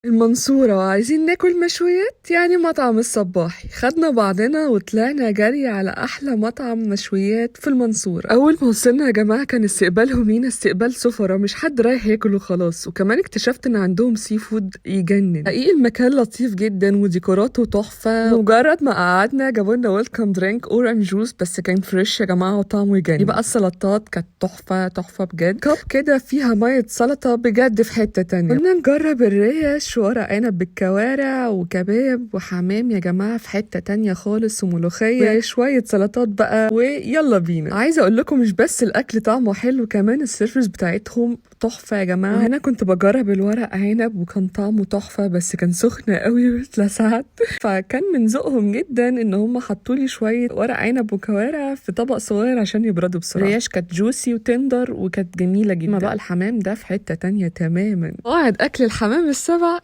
المنصورة وعايزين ناكل مشويات، يعني مطعم الصباحي. خدنا بعضنا وطلعنا جري على أحلى مطعم مشويات في المنصورة. أول ما وصلنا يا جماعة كان استقبالهم لينا استقبال سفرة، مش حد رايح ياكل وخلاص. وكمان اكتشفت إن عندهم seafood يجنن. حقيقي المكان لطيف جدا وديكوراته تحفة. مجرد ما قعدنا جابوا لنا welcome drink orange juice، بس كان fresh يا جماعة وطعمه يجنن. يبقى السلطات كانت تحفة تحفة بجد، cup كده فيها مية سلطة بجد في حتة تانية. قلنا نجرب الريش، ورق عنب بالكوارع وكباب وحمام يا جماعة في حتة تانية خالص، وملوخية وشوية سلطات بقى، ويلا بينا. عايزة اقول لكم مش بس الاكل طعمه حلو، كمان ال service بتاعتهم تحفة يا جماعة. وهنا كنت بجرب الورق عنب وكان طعمه تحفة، بس كان سخن قوي واتلسعت، فكان من ذوقهم جدا ان هم حطوا لي شوية ورق عنب وكوارع في طبق صغير عشان يبردوا بسرعة. الريش كانت juicy و tender وكانت جميلة جدا. ما بقى الحمام ده في حتة تانية تماما. قواعد اكل الحمام السبع